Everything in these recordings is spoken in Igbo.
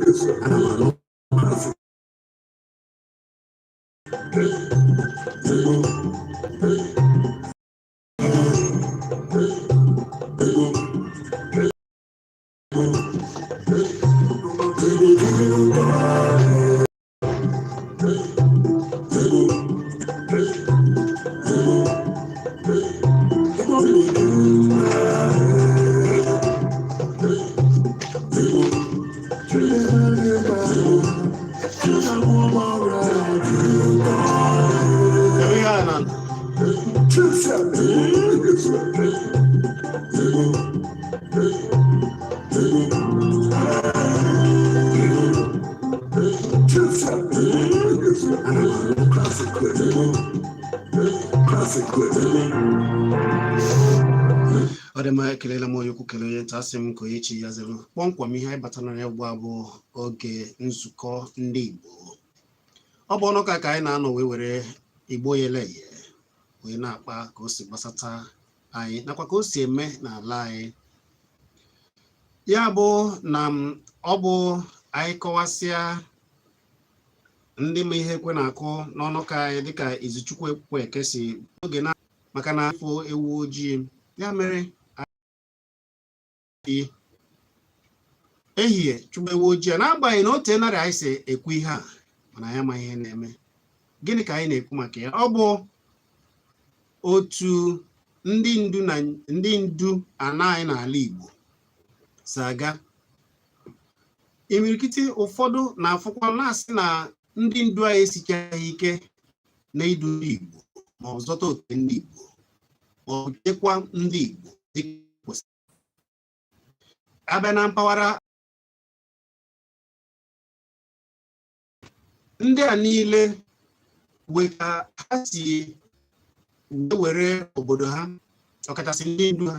Ana m anụ. Kedu ihe a na Ana m anụ. Classic clip. Classic clip. Ọ dị mma, ekelela m onye ukwu, kelee onye nta. Asị m ka onye chi ya zere. Kpọmkwem ihe anyị batara na ya ugbu a bụ oge nzukọ ndị Igbo. Ọ bụ ọnụ ka anyị na-anọ wee were Igbo yele eye wee na-akpa ka o si gbasata anyị nakwa ka o si eme n'ala anyị. Ya bụ na ọ bụ anyị kọwasịa ndị ma ihe ekwe na-akụ n'ọnụ ka anyị dịka Izuchukwu Ekweke si oge na maka na afọ ewu ojii ya mere anyị ehihie chụgba ewu ojii a, n'agbanyeghị na otu narị anyị si ekwu ihe a, mana anyị amaghị ihe na-eme. Gịnị ka anyị na-ekwu maka ya? Ọ bụ otu ndị ndu na ndị ndu ana anyị n'ala Igbo si aga. Imirikiti ụfọdụ na-afụkwa na-asị na ndị ndu anyị esichaghị ike na idu ndị Igbo ma ọ zọta oke ndị Igbo ma ọ chekwa ndị Igbo dịka kwesịrị. Abịa na mpaghara ndị a niile wee ka ha si wee were obodo ha, ọkachasị ndị ndu ha,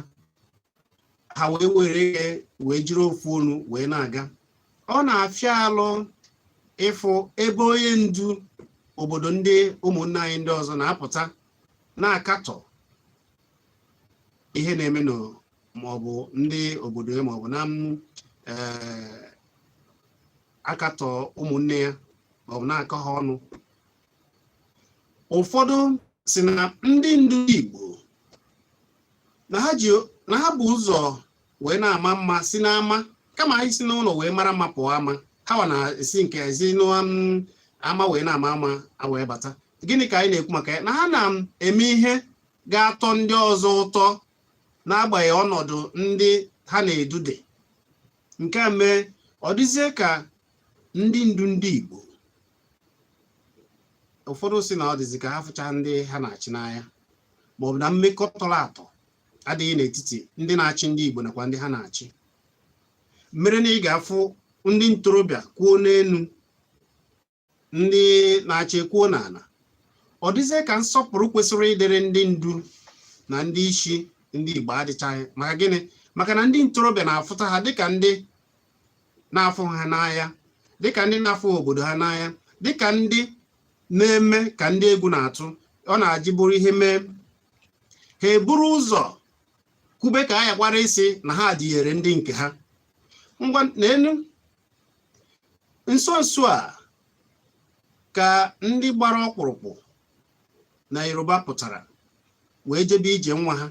ha wee were ya wee jiri ofu olu wee na-aga. Ọ na-afịa alụ ịfụ ebe onye ndu obodo ndị ụmụnne anyị ndị ọzọ na-apụta na-akatọ ihe na-eme maọbụ ndị obodo ya maọbụ na akatọ ụmụnne ya maọbụ na-akọ ha ọnụ. Ụfọdụ si na ndị ndu Igbo na ha ji na ha bụ ụzọ wee na-ama mma si n'ama, kama anyị si n'ụlọ wee mara mma pụọ ama, ha wa na-esi nke esi n'ama wee na-ama ama a wee bata. Gịnị ka anyị na-ekwu maka ya? Na ha na-eme ihe ga-atọ ndị ọzọ ụtọ n'agbanyeghị ọnọdụ ndị ha na-edu dị. Nke a mee ọ dịzie ka ndị ndu ndị Igbo ụfọdụ si na ọ dịzi ka ha fụcha ndị ha na-achị n'anya, maọbụ na mmekọ tọrọ atọ adịghị n'etiti ndị na-achị ndị Igbo nakwa ndị ha na-achị, mere na ị ga-afụ ndị ntorobịa kwuo n'elu, ndị na-achị kwuo n'ala. Ọ dịzie ka nsọpụrụ kwesịrị ịdịrị ndị ndu na ndị isi ndị Igbo adịchaghị. Maka gịnị? Maka na ndị ntorobịa na-afụta ha dịka ndị na-afụ ha n'anya, dịka ndị na-afụ obodo ha n'anya, dịka ndị na-eme ka ndị egwu na-atụ. Ọ na-aji bụrụ ihe mee ha eburu ụzọ kwube ka a yakwara isi na ha dịnyere ndị nke ha. Ngwa n'elu nso nso a ka ndị gbara ọkpụrụkpụ na Yoruba pụtara wee jebe ije nwa ha,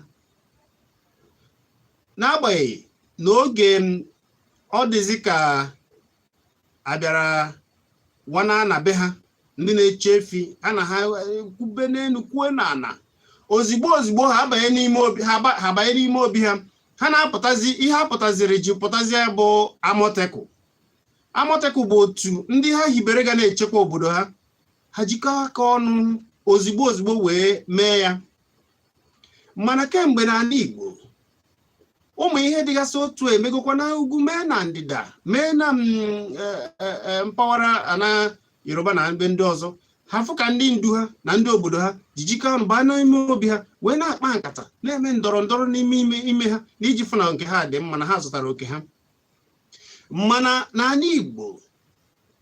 n'agbanyeghị na oge ọ dịzi ka abịara wana na be ha ndị na-eche efi ha na ha kwube n'elu kwuo n'ala. Ozigbo ozigbo ha abanye n'ime obi ha, ha abanye n'ime obi ha, ha na-apụtazi ihe ha pụtaziri ji pụtazie bụ Amotekun. Amotekun bụ otu ndị ha hibere ga na-echekwa obodo ha. Ha jikọọ aka ọnụ ozigbo ozigbo wee mee ya. Mana kemgbe n'ala Igbo ụmụ ihe dịgasị otu emegokwa na ugwu, mee na ndịda, mee na mpaghara ana Yoruba na ebe ndị ọzọ, ha fụ ka ndị ndu ha na ndị obodo ha ji jikọọ ọnụ baa n'ime obi ha wee na-akpa nkata, na-eme ndọrọ ndọrọ n'ime ime ime ha na iji fụ na nke ha dị mma, na ha zụtara oke ha. Mana n'ala Igbo,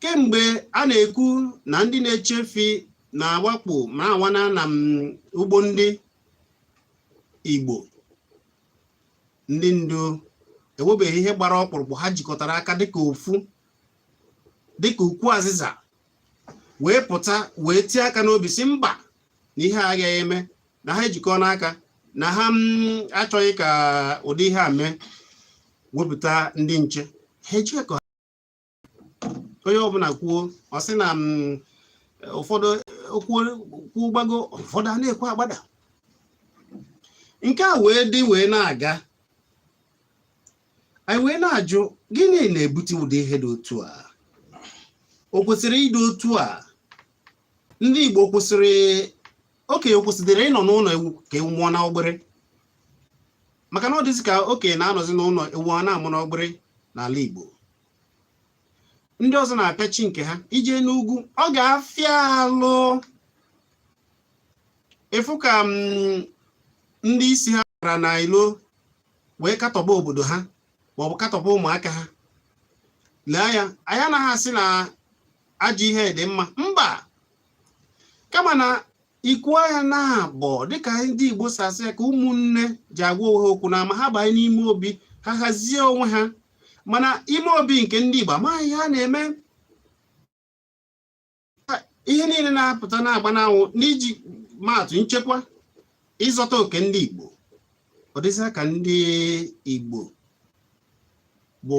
kemgbe a na-ekwu na ndị na-eche efi na-awakpo ma awana na ugbo ndị Igbo, ndị ndu enwebeghị ihe gbara ọkpụrụkpụ ha jikọtara aka dịka ofu. Dịka ukwu azịza wee pụta wee tie aka n'obi si mba, na ihe a agaghị eme, na ha ejikọ n'aka na ha achọghị ka ụdị ihe a mee, wepụta ndị nche ha eji ka onye ọbụla kwuo. Ọ sị na ụfọdụ kwuo kwuo gbago, ụfọdụ a na-ekwu agbada. Nke a wee dị wee na-aga. Anyị wee na-ajụ, gịnị na-ebute ụdị ihe dị otu a? O kwesịrị ịdị otu a? Ndị Igbo kwesịrị, okenye kwesịrị ịnọ n'ụlọ ewu ka ewu mụọ na ogbere, maka na ọ dịzị ka okenye na-anọzi n'ụlọ, ewu a na-amụ n'ogbere n'ala Igbo. Ndị ọzọ na-apịachi nke ha ije n'ugwu, ọ ga-afịa alụ ịfụ ka ndị isi ha gara na ilo wee katọba obodo ha maọbụ katọba ụmụaka ha. Lee anya, anyị anaghị asị na ajọ ihe dị mma, mba, kama na ikwu anya na-abọ dịka ndị Igbo si asị ya, ka ụmụnne ji agwa onwe ha okwu n'ama ha banye n'ime obi ha hazie onwe ha. Mana ime obi nke ndị Igbo amaghị ihe a na-eme. Ihe niile na-apụta na-agba n'anwụ n'iji maatụ nchekwa ịzọta oke ndị Igbo, ọ dịzịa ka ndị Igbo bụ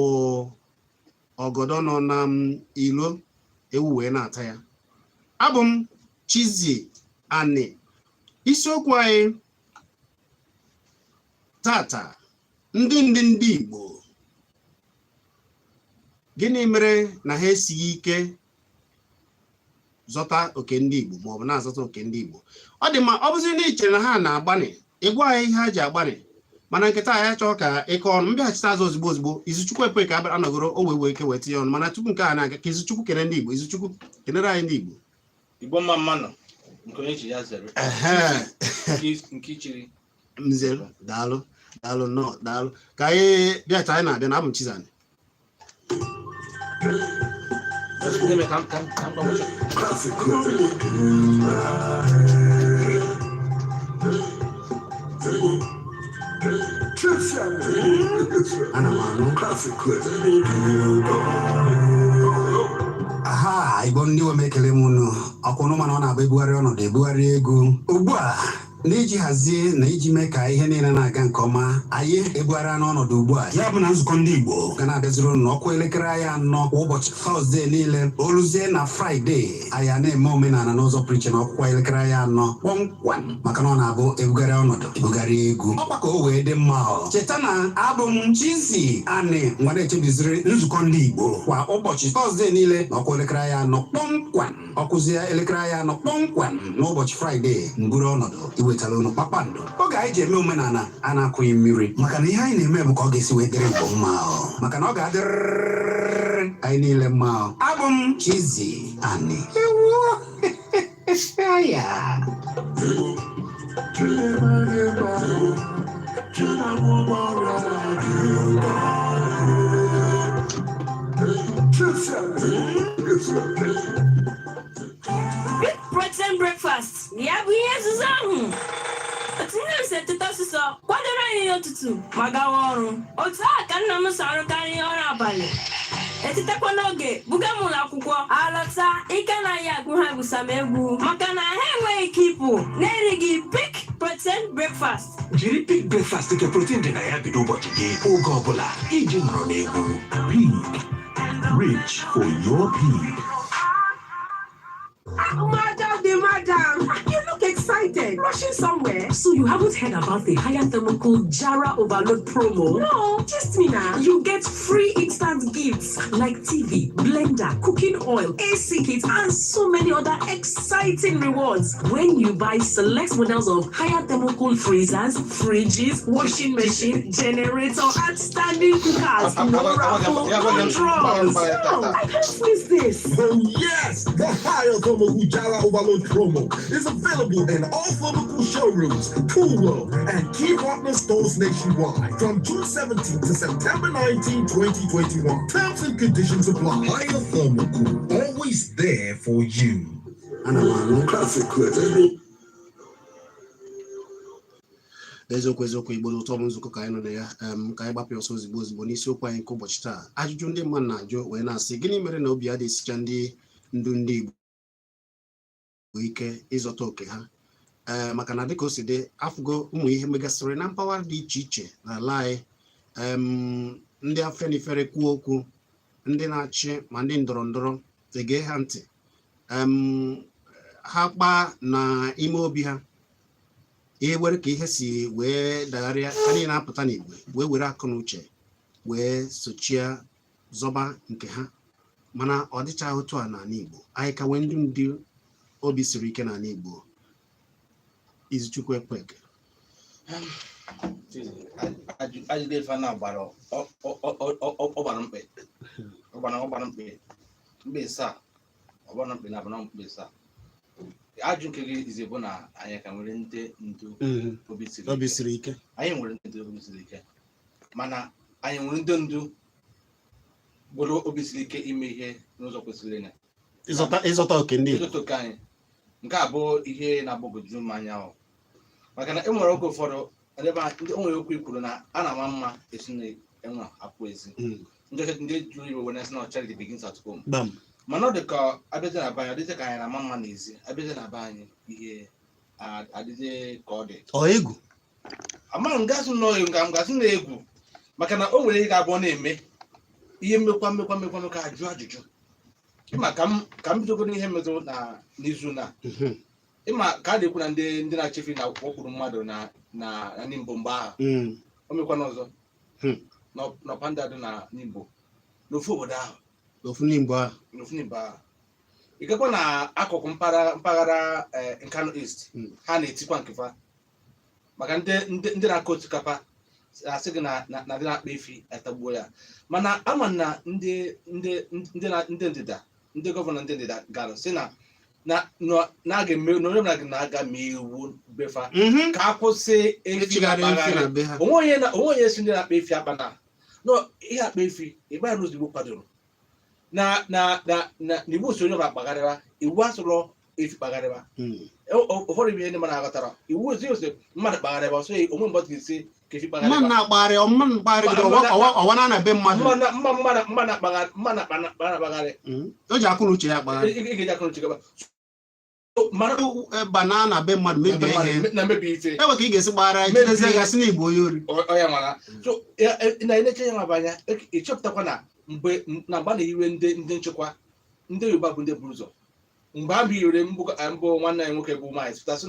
ọgọdọ nọ na ilo, ewu wee na-ata ya. Abụ m Chizzy Ani. Isiokwu anyị tata, ndị Igbo, gịnị mere na ha esighị ike zọta oke ndị Igbo maọbụ na-azọta oke ndị Igbo? Ọ dị mma, ọ bụzi na ị chere na ha na-agbanị, ịgwa anyị ihe ha ji agbanị. Mana nkịta anyị achọọ ka ịkọ ọnụ mbịaghachite azụ ozugbo ozugbo. Izuchukwu ekwe ka anọgoro o wee wee ike wee tinye ọnụ. Mana tupu nke a na-aga, ka Izuchukwu kene ndị Igbo. Izuchukwu, kenere anyị ndị Igbo. Igbo mma mmanụ, nke onye ji ya zere. Nke ichiri. Nze, daalụ, daalụ nnọọ, daalụ. Ka anyị bịacha, anyị na-abịa na abụ m Chizzy Ani. Ka m gbanwee. Classic. Ana m anụ. Classic Clip. Aha, Igbo ndị nwe m, ekele m unu. Ọkwụnụ mana ọ na-abụ ebugharị ọnọdụ, ebugharị ego. Ugbu a, n'iji hazie na iji mee ka ihe niile na-aga nke ọma, anyị ebugharịa n'ọnọdụ ugbu a. Ya bụ na nzukọ ndị Igbo ga na-abịaziri unu n'ọkụ elekere anyị 4 kwa ụbọchị Tọzdee niile. Oluzie na Fraịde, anyị a na-eme omenala n'ụzọ pụrụ iche n'ọkwụkwa elekere anyị 4 kpọmkwem, maka na ọ na-abụ ebugharị ọnọdụ, ebugharị egwu. Ọkwa ka o wee dị mma. Ọ cheta na abụ m Chizzy Ani nwa na-echebiziri nzukọ ndị Igbo kwa ụbọchị Tọzdee niile n'ọkwa elekere anyị 4 kpọmkwem. Ọkụzie elekere anyị 4 kpọmkwem n'ụbọchị Fraịde, mburu ọnọdụ iwetara unu kpakpando, oge anyị ji eme omenala a na-akụghị mmiri, maka na ihe anyị na-eme bụ ka ọ ga-esi wee dịrị Igbo mma ọ, maka na ọ ga-adịrịrị anyị niile mma ọ. Abụ m Chizzy Ani. Ewo ya. Big Protein Breakfast ya bụ ihe nzuzo ahụ. Otu nne m si eteta ọsịsọ kwadoro anyị nri ụtụtụ ma gawa ọrụ, otu a ka nna m si arụkarị ọrụ abalị, etetakwa n'oge buga m ụlọ akwụkwọ. Alọta, ike anaghị agwụ ha gwusa m egwu, maka na ha enweghị ike ịpụ na-erighị Peak Protein Breakfast. Jiri Peak Breakfast nke protein dị na ya bido ụbọchị gị oge ọbụla iji nọrọ n'egwu. Peak. Reach for your peak. Madam, the madam, you look excited. Rushing somewhere? So you haven't heard about the Haier Thermocool Jara Overload promo? No, just me now. You get free instant gifts like TV, blender, cooking oil, AC kit, and so many other exciting rewards when you buy select models of Haier Thermocool freezers, fridges, washing machine, generator, and standing cookers. No raffle, no draws. No, I can't miss this. Oh yes, the Haier Thermocool Jara Overload promo is available in all Thermocool showrooms, Cool World, and key partner stores nationwide from June 17 to September 19, 2021. Terms and conditions apply. Haier Thermocool, always there for you. Ana m anụ. Classic Clip. Eziokwu, eziokwu, Igbo n'ụtọ bụ nzukọ ka anyị nọ na ya. Ka anyị gbapụ ọsọ ozigbo ozigbo n'isiokwu anyị nke ụbọchị taa. Ajụjụ ndị mmadụ na-ajụ wee na-asị, gịnị mere na obi adịghị esicha ndị ndu ndị Igbo ike ịzọta oke ha? Ee, maka na dịka o si dị, afụgo ụmụ ihe megasịrị na mpaghara dị iche iche n'ala anyị. Ndị Afenifere kwuo okwu, ndị na-achị ma ndị ndọrọ ndọrọ ege ha ntị. Ha kpaa na ime obi ha, ihe were ka ihe si wee dagharịa, ha niile apụta n'igwe wee were akụ na uche wee sochie zọba nke ha. Mana ọ dịchaghị otu a n'ala Igbo. Anyị ka nwee ndị ndị obi siri ike n'ala Igbo. Izuchukwu Ekweke. Ajụjụ ife na gbara ọ gbara mkpe, ọ gbara mkpe, mkpe ịsaa. Ọ gbara mkpe na abụ na mkpe ịsaa. Ajụ nke gị izi bụ na anyị ka nwere ndị ndu obi siri obi ike. Siri ike. Anyị nwere ndị ndu obi siri ike, mana anyị nwere ndị ndu nwere obi siri ike ime ihe n'ụzọ kwesịrị ya? Ịzọta oke ndị Igbo. Ịzọta oke anyị, nke a bụ ihe na-agbagwoju m anya ahụ, maka na e nwere oge ụfọdụ ebe ndị o nwere okwu ikwuru na a na-ama mma esi na enwe apụ ezi. Ndị ọcha, ndị jụrụ Igbo were sị na charity begins at home. Gbam. Mana ọ dị ka abịazi na be anyị, ọ dịzị ka anyị na-ama mma n'ezi. Abịazi na be anyị, ihe adịzi ka ọ dị. Ọ egwu. Amaghị m gasị nọ nga m gasị na egwu, maka na o nwere ihe ga-abụ ọ na-eme ihe mmekwa mmekwa mmekwa mmekwa, ajụ ajụjụ. Ịma ka m bidogoro ihe metụrụ na n'izu na ịma ka a na-ekwu na ndị na-achịfe na wakpuru mmadụ na Nimbo mgbe ahụ. O mekwa n'ọzọ n'Ọpanda dị na Nimbo, n'ofu obodo ahụ. Ofu Nimbo ahụ. N'ofu Nimbo ahụ. Ị gakwa na akụkụ mpaghara Nkanu East, ha na-etikwa nkefa maka ndị na-akọ osikapa, asị gị na ndị na-akpa efi atagbuo ya. Mana ama na ndị ndịda, ndị gọvanọ ndị ndịda gara sị na a ga-eme na onye ọbụla na-aga mee iwu befa ka a kwụsị efi Echigharị efi na-akpagharị. Na be ha. Onwe onye si ndị na-akpa efi akpa na no ihe akpa efi ịgba ya n'ụzọ Igbo kwadoro na iwu usoro ọbụla kpagharịwa, iwu asụrọ efi kpagharịwa. Ụfọdụ ihe ndị mmadụ aghọtara iwu ozi ose mmadụ kpagharịwa ọsọ onwe mgbe ọ ga-esi ka efi Mmadụ kpagharịwa. na-akpagharị, mmadụ kpagharịgide ọwa na na be mmadụ. Mma mma mma mma na-akpagharị, mma na-akpagharị. O ji akụ na uche ya akpagharị. Ị ga-eji akụ na uche gaba. Mana Bana na be mmadụ mebie ihe. Na mebi ife. Enwe ka ị ga-esi gbaghara, jidezie gasị na Igbo onye ori. Ọ ya mara so na eneche ya maba anya, ịchọpụtakwa na mgbe a na-ehiwe ndị nchekwa, ndị Yoruba bụ ndị buru ụzọ. Mgbe ha binyere mbụ, nwanne anyị nwoke bụ Maịs pụtasị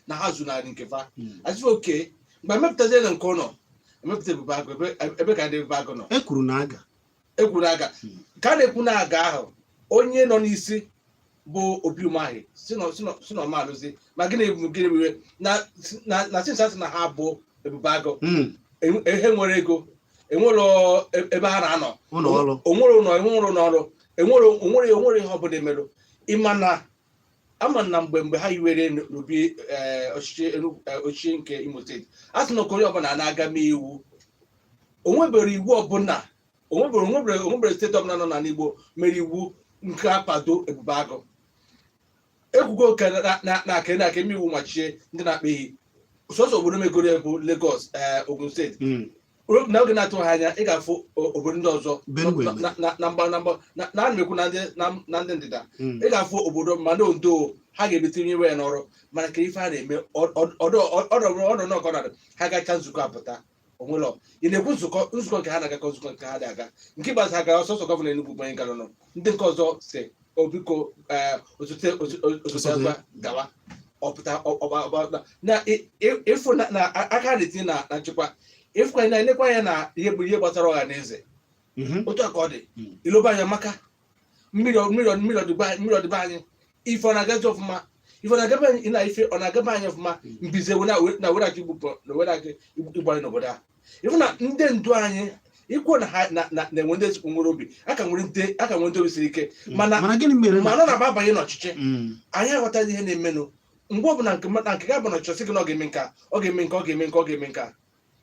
na ha zunarị nke fa. Asị oke mgbe emepụtazie na nke ụlọ emepụta Ebube Agụ, ebe ka ndị Ebube Agụ nọ. E kwuru na aga. Ekwu na aga ka a na-ekwu na aga ahụ, onye nọ n'isi bụ Obi Umahi si na ọma alụzi ma gịnị bụ gịnị bụ na since asị na ha bụ Ebube Agụ, ihe nwere ego enwere ebe ha na-anọ. Ụlọ ọrụ. Onwere ụlọ, enwere ụlọ ọrụ, enwere ihe ọbụla emerụ. Ịma na ama na mgbe ha yiwere n'obi ọchịchị ọchịchị nke Imo Steeti, a sị na onye ọbụla na-aga mee iwu, onwebere iwu ọbụla, onwebere steeti ọbụla nọ n'ala Igbo mere iwu nke akwado Ebube Agụ. Ekwugo ka na eme iwu machie ndị na-akpa ehi. Sọsọ obodo megoro ya bụ Lagos, Ogun Steeti. Na oge na-atụghị anya, ị ga-afụ obodo ndị ọzọ. Benue. Na mgba na ana m ekwu na ndị ndịda, ị ga-afụ obodo ma ndị Ondo ha ga-ebitinye iwe ya n'ọrụ. Mana ka ife a na-eme ọdọ nọkọ na ha gacha nzukọ apụta onwere ị na-ekwu nzukọ nke ha na-agakọ, nzukọ nke ha na-aga nke ikpeazụ ha gara ọsọsọ gọvanọ Enugu bụ onye gara nọ. Ndị nke ọzọ si obiko osote osote Osote. Gawa ọpụta na ịfụ na aka na-etinye na nchekwa, ịfụkwa na elekwa anya na ihe bụ ihe gbasara ọha na eze. Otu a ka ọ dị. Iloba anya maka mmiri ọdịba anyị, ife ọ na-agazi ọfụma, ife ọ na-agaba anyị na ife ọ na-agaba anyị ọfụma. Mbize na were igbu na were igbu anyị n'obodo a. Ịfụ na ndị ndu anyị ikwu na ha na-enwe ndị ezigbo nwere obi aka, nwere ndị aka, nwere ndị obi siri ike, mana Mana gịnị mere mana ọ na-aba abanye n'ọchịchị, anyị aghọtaghị ihe na-emenụ. Mgbe ọbụla nke na nke ga-abụ n'ọchịchị, sị gị na ọ ga-eme nka, ọ ga-eme nke, ọ ga-eme nke, ọ ga-eme nka.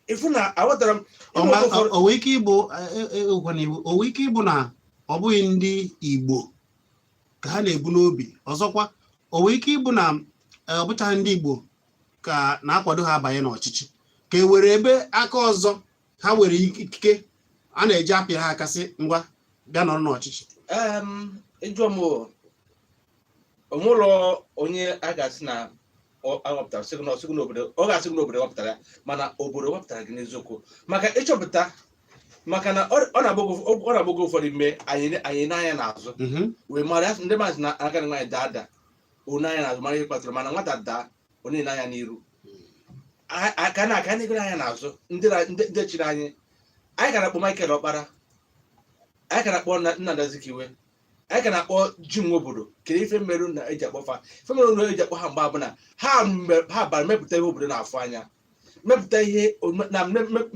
Ịfụ na aghọtara m. O nwee ike ịbụ ekwana iwu, o nwee ike ịbụ na ọ bụghị ndị Igbo ka ha na-ebu n'obi. Ọzọkwa, o nwee ike ịbụ na ọ bụchaghị ndị Igbo ka na-akwado ha abanye n'ọchịchị. Ka e were ebe aka ọzọ ha were ikike a na-eji apịa ha aka sị, ngwa, bịa nọrọ n'ọchịchị. Ịjụọ m o, onwere onye a ga-asị na ọ aghọpụtara sị gị na ọ sị gị n'obodo, ọ ga-asị gị n'obodo ghọpụtara ya, mana obodo ghọpụtara gị n'eziokwu maka ịchọpụta, maka na ọ na-abụ oge ụfọdụ mee anyị n'anya n'azụ wee mara ya. Ndị maazị na aka nwaanyị daa ada onye anya n'azụ mara ihe kpatara, mana nwata daa, onye n'anya n'iru. Aka na aka na-egoro anya n'azụ ndị chịrị anyị. Anyị ka na-akpọ Michael Ọkpara, anyị ka na-akpọ Nnamdi Azikiwe, anyị ka na-akpọ Jim Nwobodo. Kedu ife merụ na eji akpọ fa? Ife merụ na eji akpọ ha mgbe abụna ha bara mepụta ihe obodo na-afụ anya, mepụta ihe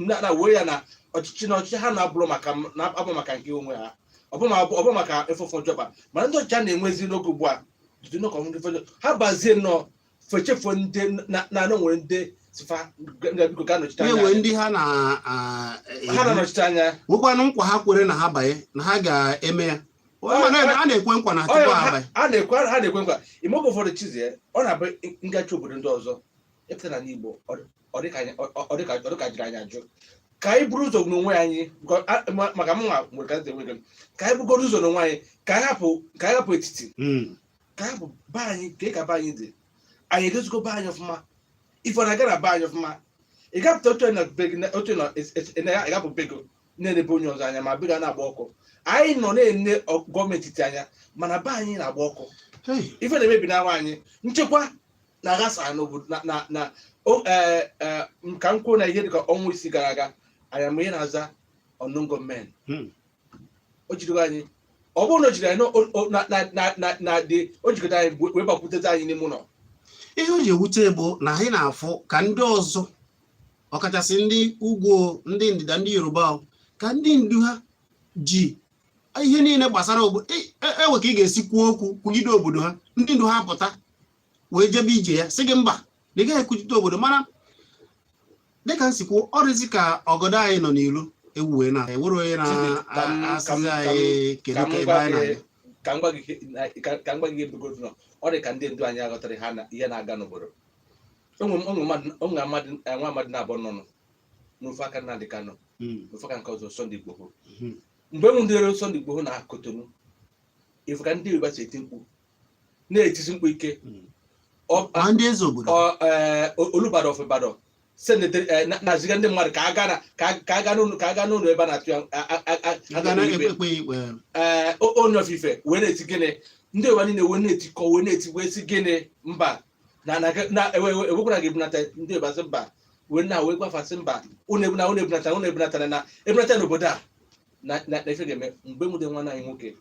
na wee ya na ọchịchị, na ọchịchị ha na-abụrụ maka na-abụ maka nke onwe ha, ọ bụ maka ịfụfụ njọba. Mana ndị ọchịchị a na-enwezi n'oge ugbu a dudu n'ọkọ ndị fọdụ ha bazie nnọọ fechefuo ndị na nwere ndị sifa biko ga nọchite anya na-enwe anyị. Ndị ha na Ha na-anọchite anya. Nwekwanụ nkwa ha kwere na ha banye na ha ga-eme ya. Mana a na-ekwe nkwa na tupu ha abanye. A na-ekwe nkwa ime oge ụfọdụ. Chizie, ọ na-abụ ngachi obodo ndị ọzọ ịpụta n'ala Igbo, ọ dịka jiri anyị ajụ ka anyị buru ụzọ n'onwe anyị, maka mụnwa nwere ka ntị enwe, ka anyị bugoro ụzọ n'onwe anyị, ka anyị hapụ etiti, ka anyị hapụ be anyị, ka be anyị dị. Anyị edozigo be anyị ọfụma? Ife ọ na-aga na be anyị ọfụma? Ị gapụta otu na be gị otu na ị gapụ be gị na-enebe onye ọzọ anya, ma be gị a na-agba ọkụ. Anyị nọ na-ene gọọmenti etiti anya, mana be anyị na-agba ọkụ. Ife na-emebi n'awa anyị, nchekwa na-aghasa n'obodo na ka m kwuo na ihe dịka ọnwa 6 gara aga, anyị ama ihe na-aza unknown gunmen. O jidego anyị. Ọ bụrụ na o jiri anyị na dị o jikọta anyị wee gbakwutete anyị n'ime ụlọ. Ihe o ji ewute bụ na anyị na-afụ ka ndị ọzọ, ọkachasị ndị ugwu, ndị ndịda, ndị Yoruba, ka ndị ndu ha ji ihe niile gbasara obodo ewe ka ị ga-esi kwuo okwu kwugide obodo ha. Ndị ndu ha pụta wee jebe ije ya, sị gị mba, na ị gaghị ekwuchite obodo. Mana dịka m si kwuo, ọ dịzị ka ọgọdọ anyị nọ n'ilo ewu wee na enwere onye na-asịzi anyị kedu ka ebe anyị na-aga. Ka m gwa gị ebugodu nọ, ọ dị ka ndị ndu anyị aghọtara ha na ihe na-aga n'obodo. Onwe mmadụ nwa mmadụ na-abụọ nọ n'ofe aka Nnamdi Kanu, n'ofe aka nke ọzọ Sunday Igboho. Mgbe m ndere Sunday Igboho na Kotonu, ifu ka ndị Yoruba si eti mkpu, na-etisi mkpu ike. Ma ndị eze obodo. Olubadan of Ibadan na-aziga ndị mmadụ ka aga n'ụlọ ebe a na-atụ ya aga na-ekpe ikpe. Ee, onye ofufe wee na-eti gịnị? Ndị Yoruba niile wee na-etikọ, wee na-eti, wee sị gịnị? Mba, na ewekwara gị ebunata. Ndị Yoruba sị mba, wee na wee gwafasị mba, unu ebuna, unu ebunata, unu ebunatara na ebunata n'obodo a na ife ga-eme. Mgbe nwude nwanne anyị nwoke,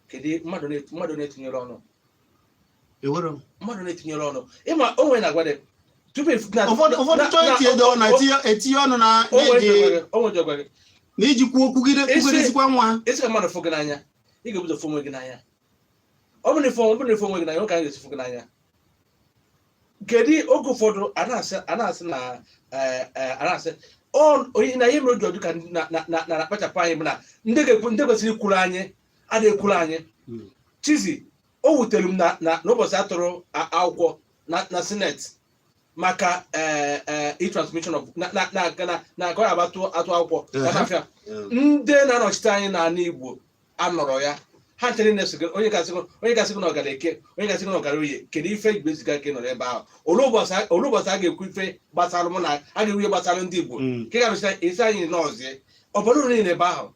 kedu mmadụ na-etinyere ọnụ? Ewere. Mmadụ na-etinyere ọnụ, ịma o nwere na-agwa dị tupu ụfọdụ chọọ itinye ọnụ na etinye ọnụ na o nwere na-eji o nwere gwa gị na iji kwuo kwugide kwugidezikwa nwa ha. Esi ka mmadụ fụ gị n'anya, ị ga-ebuzo fụ onwe gị n'anya. Ọ bụrụ na ịfụ onwe gị n'anya, nwoke ahụ ga-esi fụ gị n'anya. Kedu oge ụfọdụ a na-asị na a na-asị onye na ihe mere o ji ọdụ ka na na na na na-akpachapụ anyị bụ na ndị ga-ekwu, ndị kwesịrị ikwuru anyị adịghị ekwuru anyị. Chizi, o wutere m na n'ụbọchị atụrụ akwụkwọ na Senate maka e-transmission of na ka ọ ga-aba atụ akwụkwọ ka na-afịa ndị na-anọchite anyị n'ala Igbo anọrọ ya. Ha nchere na-eso gị, onye gasị gị na ọgara Eke, onye gasị gị na ọgara Oye. Kedu ife Igbo eziga ka ị nọrọ ebe ahụ? Olee ụbọchị a ga-ekwu ife gbasara mụ na a ga-ekwu ihe gbasara ndị Igbo? Ka ị ga-anọchite isi anyị n'ọzie ọbara uru niile ebe ahụ.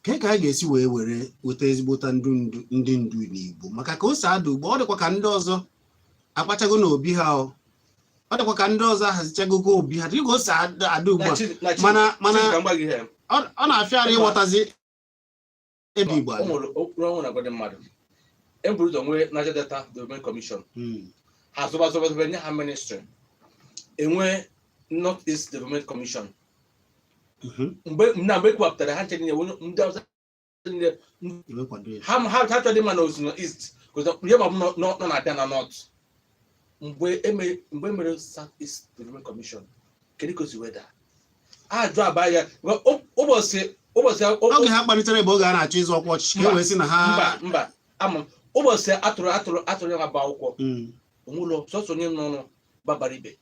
Kee ka a ga-esi wee were weta ezigbota ndu ndu ndị ndu n'Igbo? Maka ka o si ada ugbu, ọ dịkwa ka ndị ọzọ akpachago n'obi ha, ọ dịkwa ka ndị ọzọ ahazichagogo obi ha dịka o si ada ugbu a. Mana Ka m gwa gị ihe. Ọ na-afịa arụ ịghọtazi ebe Igbo O adị. nwere okpuru ọnwụ na-agwa ndị mmadụ e buru ụzọ nwee Niger Delta Development Commission. Ha zụba zụba zụba, nye ha ministry. Enwee North East Development Commission. Mgbe ekwupụtara ha nche niile, ndị ọzọ niile Enwe kwado ya. Ha chọrọ ịma na osi na east ihe ma ọ bụ nọ na-abịa na north. Mgbe emere South East Development Commission, kedu ka o si wee daa? Ajụ aba ya ụbọchị Oge ha kparịtara ebe oge a na-achọ ịzọ ọkwa ọchịchị ka e wee sị na ha Mba, mba, ama m ụbọchị atụrụ ya bụ akwụkwọ. Onwụlọ sọsọ onye nọ nụ babara ibe.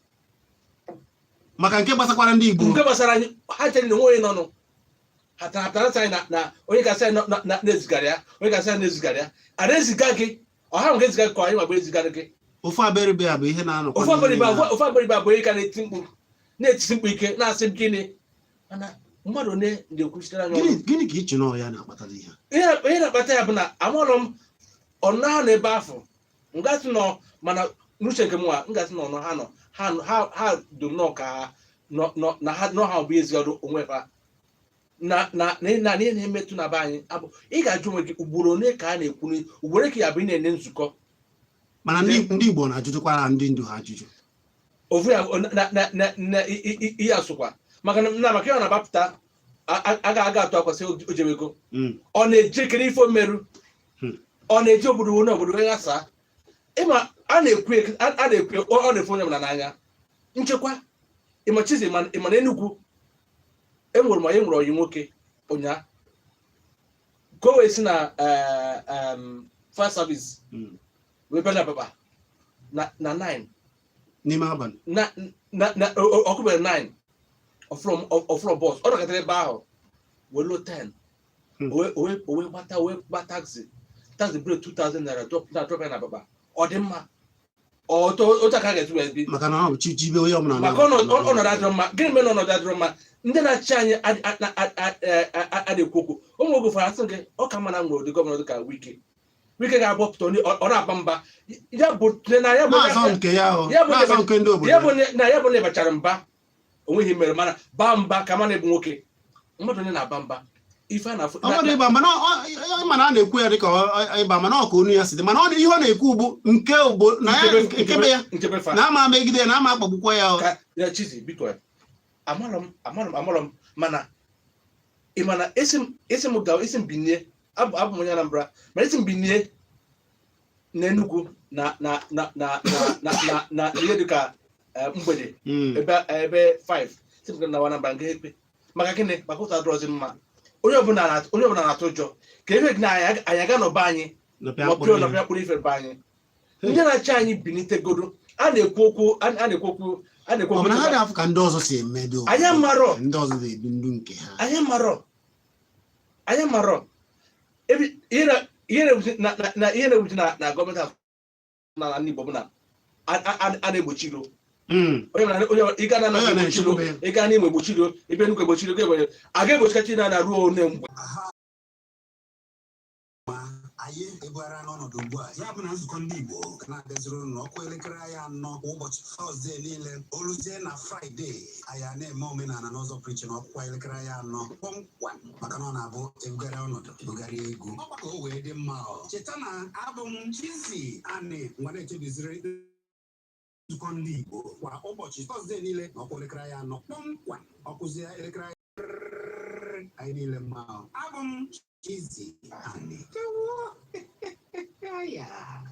Maka nke gbasakwara ndị Igbo. Nke gbasara anyị, ha chere na onwe onye nọnụ ha tara tara sị anyị na onye kasị anyị na-ezigara ya, onye kasị anyị na-ezigara ya, a na-eziga gị ọha nke eziga gị ka anyị ma bụ ezigara gị. Ofu abịrịbịa a bụ ihe na-anọkwa Ofu abịrịba n'ime ofu abịrịba bụ onye ka na-eti mkpu, na-etisi mkpu ike, na-asị m gịnị, mana mmadụ one na-ekwuchitere anyị ọnụ. Gịnị ka iche na ọ ya na-akpatara ihe a? Ihe na-akpata ya bụ na amarọ m ọnụ ha nọ ebe afọ ngasị nọ, mana n'uche nke m nwa ngasị nọ ha nọ ha ha do nnọọ ka ha nọ nọ na ha nọ ha bụ ezigara onwe ha na ihe na-emetụ na be anyị abụ ị ga-ajụ onwe gị ugboro ole ka a na-ekwu, ugboro ka ya bụ ị na-ene nzukọ. Mana ndị Igbo na-ajụjụkwara ndị ndu ha ajụjụ. Ofu ya na ihe asụkwa maka na maka ihe ọ na-agbapụta aga atụ akwasị o jebego. Ọ na-ejekere ife omeru. Ọ na-eje obodo onye obodo wee ghasaa. Ịma a na-ekwu a na-ekwu, ọ na-efu onye ọbụla n'anya nchekwa. Ịma Chizi, ịma na Enugu enwere m enwere ọyị nwoke ụnyaa ka o wee si na fire service wee bịa na Abakpa na 9 n'ime abalị. Na ọkụbere 9 ọfụrụ bus, ọ nọkọtara ebe ahụ wee luo 10. O wee gbata, wee gba taxi bụrụ 2000 naira drop na drop ya na Abakpa. Ọ dị mma otu otu aka ga-esi wee bi? Maka na ọ bụ chi chibe onye ọbụla Maka ọnọdụ adịrọ mma. Gịnị mere na ọnọdụ adịrọ mma? Ndị na-achị anyị adị ekwu okwu. Ụmụ oge ụfọdụ asị gị ọ ka mma na nwere ụdị gọvanọ dị ka Wike. Wike ga-agbapụta onye ọ na-aba mba ya bụ na ya bụ na-azọ nke ya o ya bụ na-azọ nke ndị obodo ya bụ na ya bụ na ịbachara mba onweghị mere, mana baa mba ka mana ebu nwoke mmadụ onye na-aba mba ife a na-afụ Ọ bụrụ ịba, mana mana a na-ekwu ya dịka ịba, mana ọ ka onu ya si dị, mana ihe ọ na-ekwu bụ nke na ya nke be ya nchebe fa na ama megide ya na ama akpagbukwa ya o. Ka ya Chizi, biko, amarọ m amarọ m amarọ m, mana ị mana esi m gawa, esi m binie, abụ m onye Anambra, mana esi m binie n'Enugu na ihe dịka mgbede ebe 5 si m na Anambra nga ekpe. Maka gịnị? Maka ụzọ adịrọzi mma. Onye ọbụla na-atụ ụjọ ka ebe na anyị aga n'ọba anyị nọpịa nọpịa mkpụrụ ihe. Nọpịa mkpụrụ ife be anyị. Ndị na-achị anyị bilitegoro, a na-ekwu okwu a na-ekwu okwu a na-ekwu Ọ bụ na ha okwu dị afụ ka ndị ọzọ si emedo. Anyị amarọ. Ndị ọzọ na-ebi ndụ nke ha. Anyị marọ, anyị marọ. Ihe na-ewute na ihe na-ewute na gọọmenti ahụ na ala Igbo bụ na a na-egbochiro onye ọbụla, ịga na Onye Anambra egbochiro, na-echekwube ya. ịga n'Imo egbochiro, ebe Enugu egbochiro, ga egbochiro, a ga-egbochikachi na ruo one mgbe? Anyị ebughara n'ọnọdụ ugbu a, ya bụ na nzukọ ndị Igbo ga na-abịaziri unu n'ọkụ elekere anyị 4 kwa ụbọchị Tọzdee niile. Oluzie na Fraịde, anyị a na-eme omenala n'ụzọ pụrụ iche n'ọkụkwa elekere anyị 4 kpọmkwem, maka na ọ na-abụ ebugharị ọnọdụ ebugharị egwu ọkwa ka o wee dị mma. Ọ cheta na abụ m Chizzy Ani ngwa na-echebiziri nzukọ ndị Igbo kwa ụbọchị Tọzdee niile n'ọkwa elekere anyị 4 kpọmkwem, ọkụzie elekere anyị niile mma. Abụ m Chizzy Ani. Ya.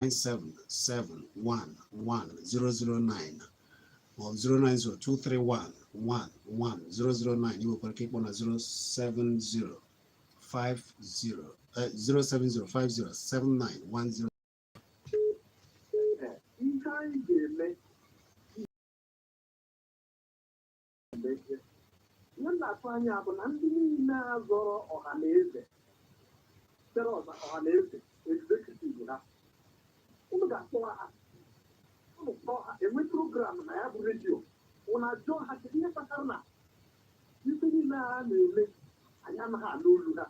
7711009 maọbụ 09023111009. Ị nwekwara ike ịkpọ na 07050 070507910. Ihe anyị ga-eme ihe m na-atụ anya bụ na ndị niile a zọrọ ọha na eze chere ọha na eze executive ha, unu ga-akpọ ha, unu kpọọ ha, enwe program na ya bụ redio, unu ajụọ ha kedu ihe kpatara na ife niile a na-eme anyị anaghị anụ olu ha.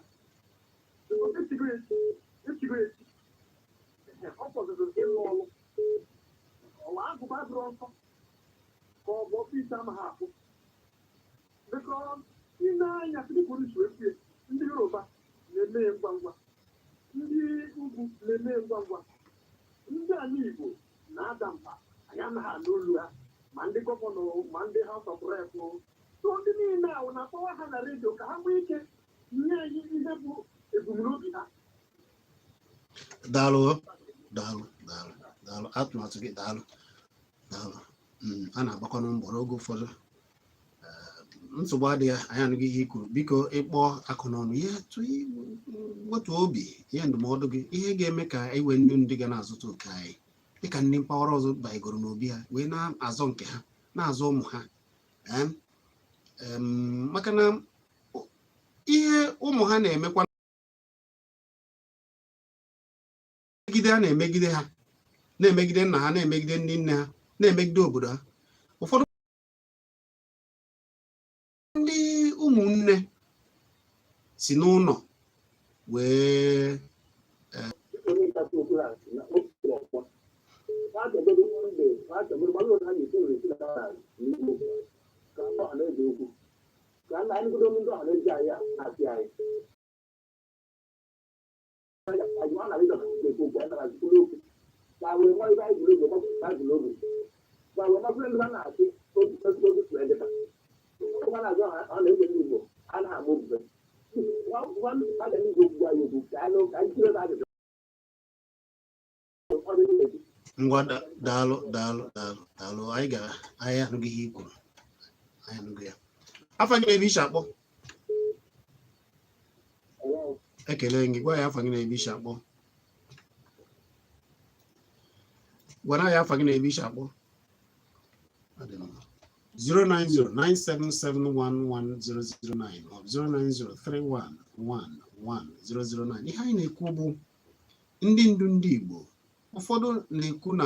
Echigo echi, echigo echi. Ehe, ọ fọdụrụ ịlụ ọlụ ọwa agụba dụrụ nsọ ka ọ bụ ọfịs amaghị akwụ because ị na-anya dịka unu si wee kwue, ndị Yoruba na-eme ya ngwa ngwa, ndị ugwu na-eme ya ngwa ngwa, ndị ala Igbo na-ada mba, anyị anaghị anụ olu ha, ma ndị gọvanọ ma ndị House of Rep. So ndị niile ahụ na-akpọwa ha na redio ka ha nwee ike nye anyị ihe bụ ebumnobi ha. Daalụ, daalụ, daalụ, daalụ. Atụmatụ gị, daalụ, daalụ. A na-agbakọnụ mbọ n'oge ụfọdụ. Nsogbu adịghị, anyị anụghị ihe i kwuru. Biko, ịkpọ akụ n'ọnụ ihe wetuo obi, ihe ndụmọdụ gị, ihe ga-eme ka iwe ndị ga na-azụta oke anyị, dịka ndị mpaghara ọzọ banyegoro n'obi ha wee na-azọ nke ha, na-azọ ụmụ ha. Em, em, maka na ihe ụmụ ha na-emekwa megide ha, na-emegide ha, na-emegide nna ha, na-emegide ndị nne ha, na-emegide obodo ha. Ụfọdụ ndị ụmụnne si n'ụlọ wee Onye nkasi okwu ha si na otu ọkwa ha chọgoro mgbe ha chọgoro gbalụ na ha ga-esi nwere esi na n'Igbo ka ndị ọha na-eze okwu ka nna anyị godo ndị ọha na-eze anyị a na-asị anyị anyị ọ na-arịdọ na-ekwu okwu anyị na-azụkwuru okwu ma wee nwa ibe anyị jiri oge gbapụ jiri oge ma wee mapụrụ ndị ha na-asị otu otu otu tụrụ edeta ọ na-azụ ọha na-eze ndị Igbo a na-agba obube nwa a ga n'igwe okwu anyị okwu ka anyị ka anyị jiri ajụjụ ọ dị n'ezi. Ngwa, daalụ, daalụ, daalụ, daalụ. Anyị ga anyị anụghị ihe i kwuru, anyị anụghị ya. Afa gị na ebe ishi akpọ? Ekele gị. Gwa ya afa gị na ebe ishi akpọ. Gwara ya afa gị na ebe ishi akpọ. Ọ dị mma. 09097711009 maọbụ 09031111009. Ihe anyị na-ekwu bụ ndị ndu ndị Igbo ụfọdụ na-ekwu na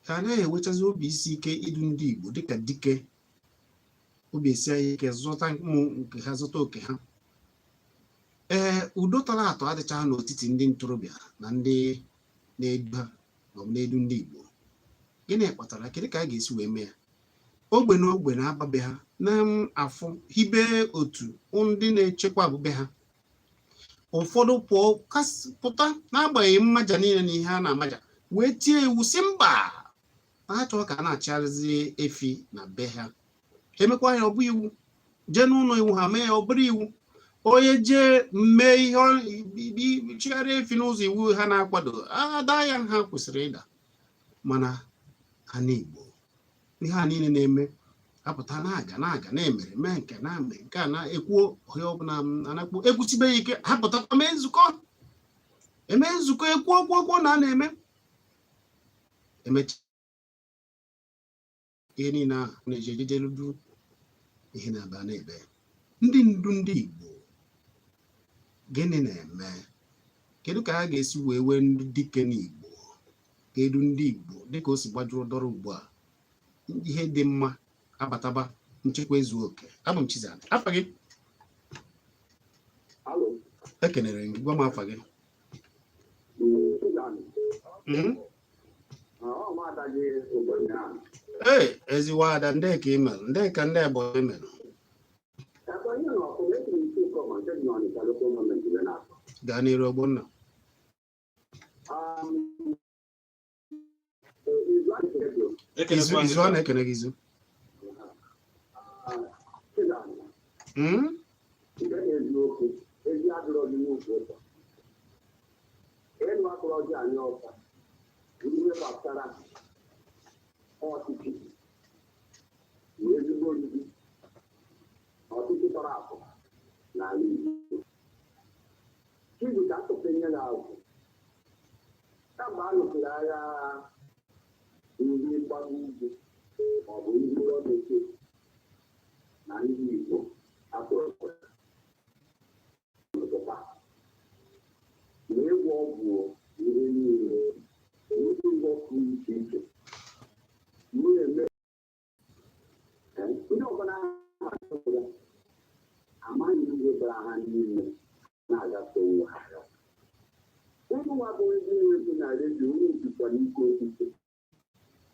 ha anaghị enwechazi obi isi ike idu ndị Igbo dịka dike, obi esi anyị ike zụta ụmụ nke ha, zụta oke ha. Ee, udo tọrọ atọ adịchaghị n'etiti ndị ntorobịa na ndị na-edu ha maọbụ na-edu ndị Igbo. Gịnị kpatara? Kedu ka a ga-esi wee mee ya? Ogbe na ogbe na-ababe ha na-afụ hibe otu ndị na-echekwa abụbe ha. Ụfọdụ pụọ pụta n'agbanyeghị mmaja niile na ihe a na-amaja wee tie iwu si mba, na ha chọrọ ka a na-achịgharịzi efi na be ha. Emekwa ya ọ bụ iwu, jee n'ụlọ iwu ha mee ya ọ bụrụ iwu. Onye jee mee ihe chigharịa efi n'ụzọ iwu ha na-akwado, ada ya ha kwesịrị ịda. Mana ha n'Igbo, ihe a niile na-eme apụta na-aga na-aga na-emere mee nke na-eme nke a na-ekwuo onye ọbụla anakpu ekwuchibe ya ike, ha pụtakwa mee nzukọ, eme nzukọ, ekwuo okwu okwu na a na-eme emecha ihe niile ahụ na-eji ejejeludu ihe na-aba na-ebe. Ndị ndu ndị Igbo, gịnị na-eme? Kedu ka ha ga-esi wee wee ndị dike n'Igbo ga-edu ndị Igbo dịka o si gbajuru dọrọ ugbu a? Ihe dị mma abataba, nchekwa ezu oke. Abụ m Chizzy. Afa gị? Ekenere m gị. Gwa m afa gị. Ee, ezigbo ada, ndị ka email, ndị ka ndị Ebonyi mere. Gaa n'iru, Ogbonna. Izu izu a na-ekene gị izu. Eziokwu, ezi adịrọ gị n'ukwu ụtọ. Elu akpọrọ gị anya ọka ihe gbasara ọchịchị na ezigbo oriri ọchịchị tọrọ atọ n'ala Igbo. Chizi ka atụpenye na azụ kamgbe a lụsịrị agha ndị mgbago ugwu maọbụ ndị gọọmenti na ndị Igbo atụrụ na ịgwọ ọgwụ ihe niile ndị ụzọ iche iche na-eme ndị ọbụla ya amaghị ihe bara ha n'ime na-agafe onwe ha. Ụmụnwa bụ ndị na-ekwu na redio, unu jikwara ike okwukwe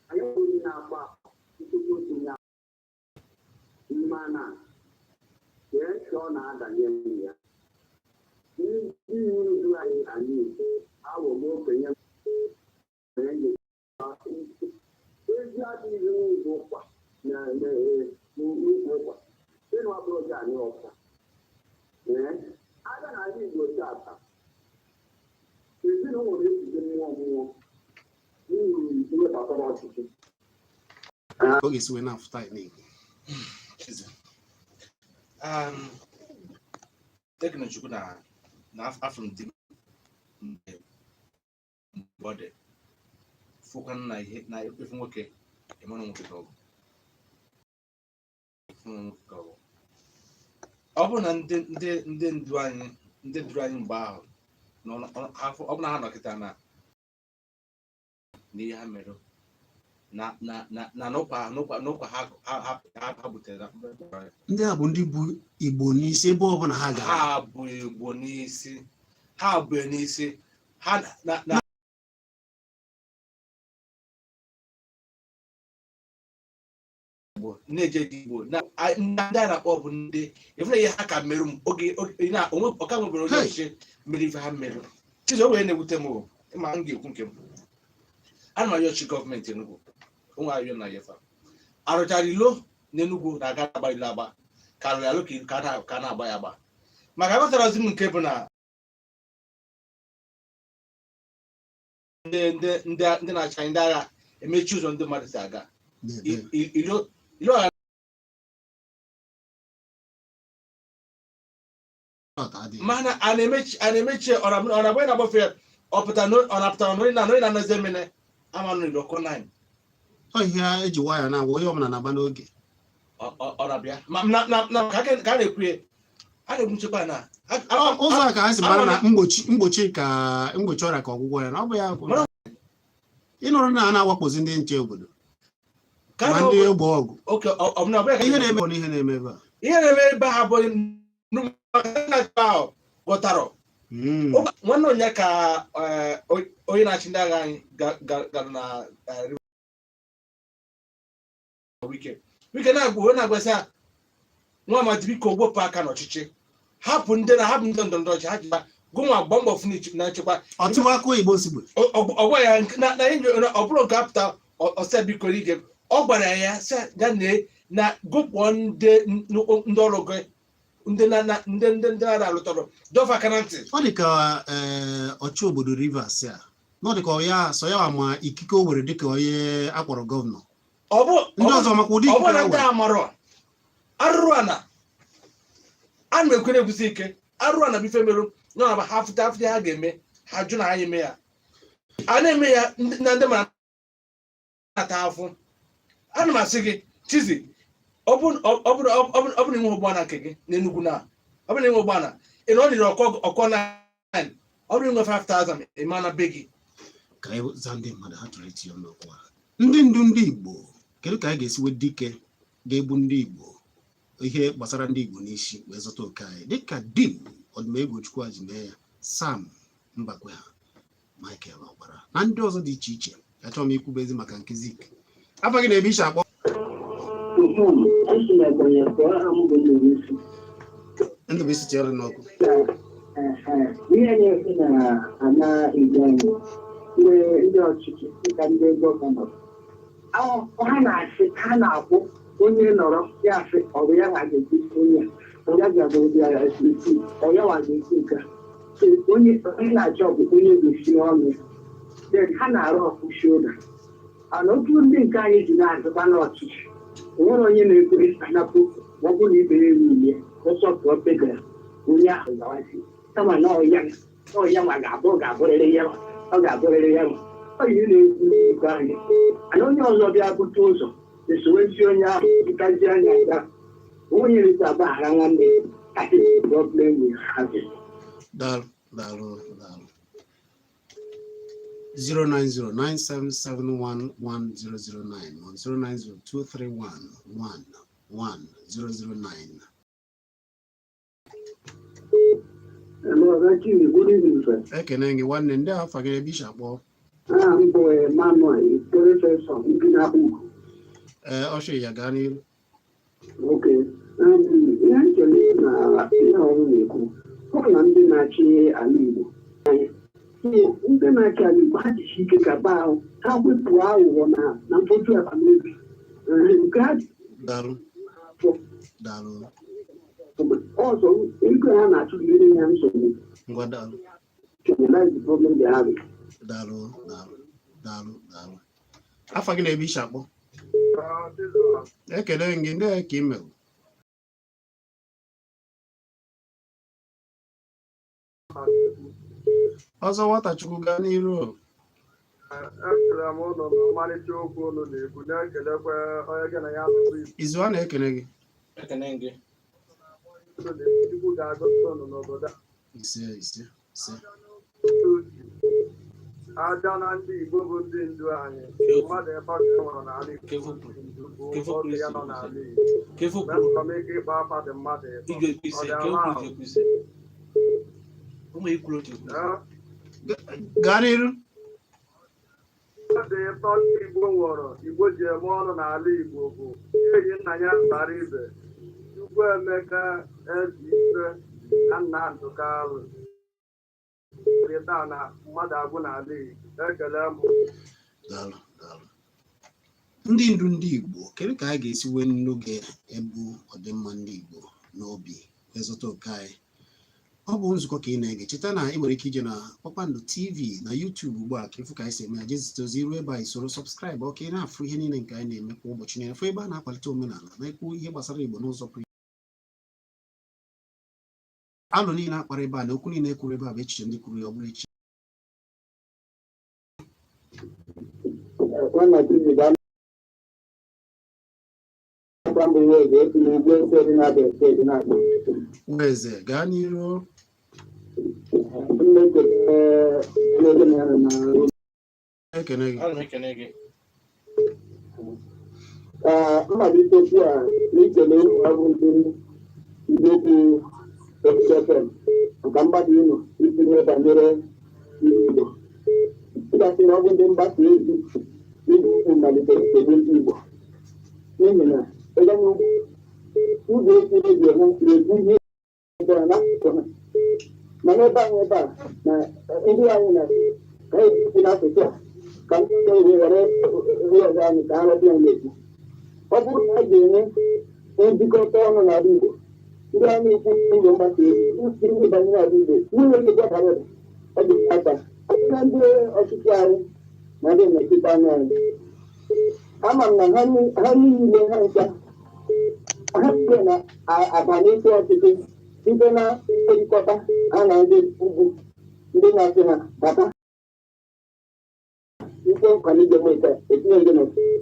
anyị bụ ndị na-agba ntụtụ otu ya, mana kee ka ọ na-adanye ya ndị ndu anyị anyị aghọgbo okenye ezi adịghị n'ụzọ ụkwa n'ukwu ụkwa ịnụ abụrụ gị anyị ọka. Ee, aga n'ala Igbo tata, ezinụlọ na-ejide mmụọ mmụọ n'ihi ihe gbasara ọchịchị. Ọ ga-esi wee na-afụta anyị n'Igbo. Ekene Chukwu na afọ m di m mgbe mgbe ọ dị fụkwa na ihe na efu nwoke ịmara nwoke ka ọ bụ efu nwoke ka ọ bụ. Ọ bụrụ na ndị ndu anyị, ndị duru anyị mgbe ahụ ọ bụ na ha nọkịta na ihe ha mere na n'ụkwa ha butere na Ndị a bụ ndị bụ Igbo n'isi ebe ọbụla ha gara. Ha bụ Igbo n'isi, ha bụ n'isi ha na Igbo na-eje dị Igbo na ndị a na-akpọ bụ ndị ịfụna ihe ha ka merụ m oge na onwe ọka nwebere onye Hey! ọchịchị mere ife ha merụ. Chizi o wee na-ewute m o, ịma m ga-ekwu nke m. Ana m ayọ ọchịchị gọọmenti Enugu onwe ayọ na yefa arụchara ilo n'Enugu na-aga agba ilo agba ka arụrụ alo ka a na-agba ya agba, maka aghọtarazi m nke bụ na ndị na-achị anyị, ndị agha emechi ụzọ ndị mmadụ si aga. Na-ebe. Ilo agha. Ọta adịghị. Mana a na-emechi ọ na-agba na-agbafe ya, ọ pụta ọ na-apụtara na onye na-anazi emene ama nọ n'ilo ọkụ 9. Ọ ihe eji nwayọọ na-agwa onye ọbụla na-agba n'oge. Ọ na-abịa ma na ka a na-ekwu ya, a na-ekwu nchekwa na Ụzọ a ka ha si mara na mgbochi ka mgbochi ọrịa ka ọgwụgwọ ya na ọ bụ ya bụ ịnụrụ na a na-awakpozi ndị nche obodo ka a ma na- ndị egbe ọgụ. Oke ọ bụ na ọ bụ ya ka Ihe na-eme bụ na ihe na-eme ebe a. Ihe na-eme ebe ha bụ nnukwu ahụ ghọtara. Nwanne onye ka onye na-achị ndị agha anyị gara na River Wike na-agwa onye na-agwasị ya nwa amadi, biko wepụ aka n'ọchịchị, hapụ ndị na hapụ ndị ndọrọndọrọ ọchịchị ha ji gụnwa gba mbọ fụ na nchekwa. Ọtụwa aka oyibo nsogbu. Ọ gwa ya na ọ bụrụ nke apụta ọsọ biko ige ọ gwara ya sị ya na gụpụọ ndị ọrụ gị, ndị na na ndị ndị ndị na-alụtọrọ dọfa aka na ntị. Ọ dị ka ọchị obodo Rivers a na ọ dị ka ọ ya sọ ya ma ikike o nwere dịka onye akpọrọ gọvanọ. Ọ bụ Ndị ọzọ makwa ụdị ọ bụ ikike na ha ndị nwere. Amarọ arụrụ ana a na-ekwere ekwusi ike arụrụ ana bụ ife merụ nọ na ha fụta afụta ha ga-eme ha jụ na anyị eme ya a na-eme ya na ndị mara na-ata afụ. Ana m asị gị Chizi, ọ bụ na inwe ụgbọala nke gị n'Enugu, na ọ bụ na inwe ụgbọala ị na ọ dịrị ọkọ 9, ọ bụrụ inwe 5000 ị ma na be gị. Ka anyị zaa ndị mmadụ ha chọrọ itinye ọnụ okwu a. Ndị ndu ndị Igbo, kedu ka anyị ga-esi wee dike ga-egbu ndị Igbo ihe gbasara ndị Igbo n'isi wee zọta oke anyị dịka Dim Ọdụmegwu Chukwu ji mee ya, Sam Mbakwe ha, Michael Ọkpara na ndị ọzọ dị iche iche? Achọrọ m ikwubezi maka nke Zik. Afọ gị na-ebe iche akpọ? Esi na Ebonyi pụọ, aha m bụ Ndubuisi. Ndụbụisi tinyere n'ọkụ. Ihe na-ekwu na ana Igbo anyị, ndị ọchịchị dịka ndị gọvanọ, ha na-asị ha na-akwụ onye nọrọ ya asị ọ bụ ya nwa ga-esi onye a, ọ ya ga-abụ ya esi, ọ ya nwa ga-esi nke a. So, onye na-achọ bụ onye ga-esi ọnụ ya. Then ha na-arụ ọkụ shoulder ana otu ndị nke anyị ji na-azụkwa n'ọchịchị, onwere onye na-ekwe anapụ ma ọ bụrụ na ibe ya erughị ya ọsọpụrụ pega onye ahụ gawazi, kama na ọya nwa ga-abụ ọ ga-abụrịrị ya, ọ ga-abụrịrị ya nwa. Ọ ihe na-ekwu nke anyị ana onye ọzọ bịa bute ụzọ esowezi onye ahụ butazi anya ya onye na-ekwu agbaghara nwanne ya. That is the problem we have. Daalụ, daalụ, daalụ. 09097711009 or 09023111009. Hello, Chief. Good evening, sir. Ekene gị nwanne, ndị afa gị, ebe ishi akpọ? Aha m bụ Emmanuel Ikperefeso ndị na-akpọ ugo. Ee, ọchị ya gaa n'ihu. Okay. Ihe m chere na ihe ọrụ na-ekwu ọ bụ na ndị na-achị ala Igbo anyị, ndị na-achị ala Igbo, ha jisi ike ka ba ahụ ha wepụ aghụghọ na mfoju akpa n'obi. Nke ha ji Daalụ. afọ. Daalụ. Ọzọ ego ha na-achụgide ya nsogbu. Ngwa, daalụ. That's the problem they have. Daalụ, daalụ, daalụ, daalụ. Afa gị na ebe ishi akpọ? Ekele gị, ndị ka ị mere? Ọzọ Nwatachukwu, gaa n'iru. Ekele m ụnụ na ọmarịcha okwu ụnụ na-ekwu, na-ekelekwa onye gị na ya nụrụ Igbo. Izu a na-ekele gị. Ekene gị. Unu na-ekwu, Chukwu ga-agọzi ụnụ n'obodo a. Ise, ise, ise. Aja na ndị Igbo bụ ndị ndu anyị, mmadụ ebe ọ nwụrụ n'ala Igbo, ndu bụ oge ya nọ n'ala Igbo. Kefu kwuru. Mepụta m ike ịkpa afa dị mmadụ ịtọ. Ije ekwu ise. Ọ dị Kefu ala kwuru. ahụ. Ije ekwu ise. Ụmụ ikwuru otu ekwu ise. Ee, Gaa n'iru. Mmadụ ịtọ ndị Igbo nwụrụ, Igbo ji eme ọnụ n'ala Igbo bụ enyi nna ya bara ibe Chukwuemeka Eze na Nnamdị Kanụ. Taa na mmadụ agwụ n'ala Igbo. Ekele m. Daalụ, daalụ. Ndị ndu ndị Igbo, kedu ka anyị ga-esi wee n'oge ebu ọdịmma ndị Igbo n'obi wee zụta oke anyị? Ọ bụ nzukọ ka ị na-ege. Cheta na ị nwere ike ije na Kpakpando TV na YouTube ugbu a ka ịfụ ka anyị si eme ya. Jee zite ozi iru ebe anyị, soro subscribe ọ ka ị na-afụ ihe niile nke anyị na-eme kwa ụbọchị niile, fụ ebe a na-akwalite omenala na-ekwu ihe gbasara Igbo n'ụzọ pụrụ iche. Alụ niile akpara ebe a na okwu niile ekwuru ebe a bụ echiche ndị kwuru ya, ọ bụrụ echiche Nwanna TV ga-akwa mbụ ihe ga-esi n'ugwu ese dị na-abịa steeti na-akpọ. Eze, gaa n'iru. M na-ekele onye na ya nọ na Ekene gị. Ana m ekene gị. Ee, mmalite okwu a n'ikele ụmụ ọrụ ndị ndị okwu FM maka mgbada unu itinye banyere ndị Igbo. Ịgasị na ọ bụ ndị mgbasa ozi igwe okwu malitere nsogbu ndị Igbo, n'ihi na ebe n'ugwu igwe okwu redio ha na-ekwu ihe ebe a n'asụsụ ha, mana ebe anyị ebe a na ndị anyị na ka ha ekwu n'asụsụ a ka ndị ọzọ ghara ihe ọzọ anyị ka ha ghọta ya na-ekwu. Ọ bụrụ na a ga-enwe njikọta ọnụ n'ala Igbo, ndị a na-ekwu ụlọ mgbasa ozi ndị banyere ala Igbo nwunye gị gwabara ọ dị aka na ndị ọchịchị anyị na ndị nnọchite anya anyị, ama m na ha niile, ha ncha, ha niile na-aba n'isi ọchịchị site na nkwekọrịta ha na ndị ugwu, ndị na-asị ha bata ikpe nkwalite nweta etinye ndị n'ọchịchị.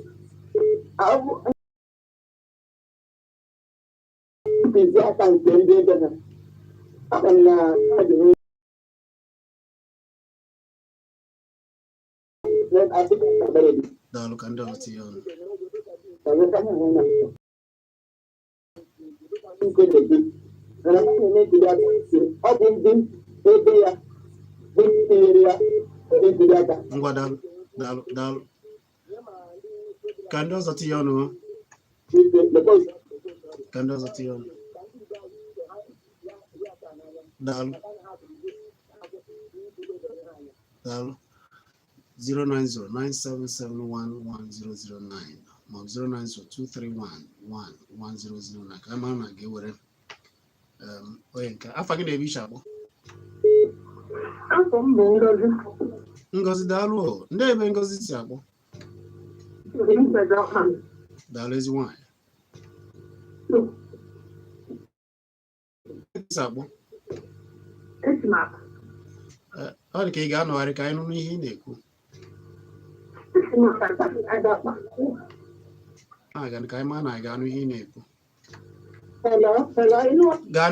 Ntụziaka nke ndị ebe ha, ama m na ha ga-enwe asị dabere dị. Daalụ, ka ndị ọzọ tinye ọnụ. Ọzọ ka ha hụ na nke na-ekwu mana ha na-eme ntuli aka, ọ bụ ndị ebe ya bụ ndị tinyere ya ntuli aka. Ngwa, daalụ, daalụ, daalụ. Ka ndị ọzọ tinye ọnụ. Ka ndị ọzọ tinye ọnụ. Daalụ, daalụ. 09097711009 maọbụ 09023111009 ka a mara na ga-ewere onye nke afa gị na-ebe iche akpọ. Afọ m bụ Ngozi. Ngozi, daalụ o. Ndị ebe Ngozi si akpọ? Mgbede ọma. Daalụ, ezi nwaanyị si akpọ. Esi m akpa. Ọ dị ka ị ga-anọgharị ka anyị nụ n'ihe ị na-ekwu. Esi m akpa aga akpa. Na-aga ka anyị maa na anyị ga-anụ ihe ị na-ekwu. Hello, hello, ịnụ? Gaa.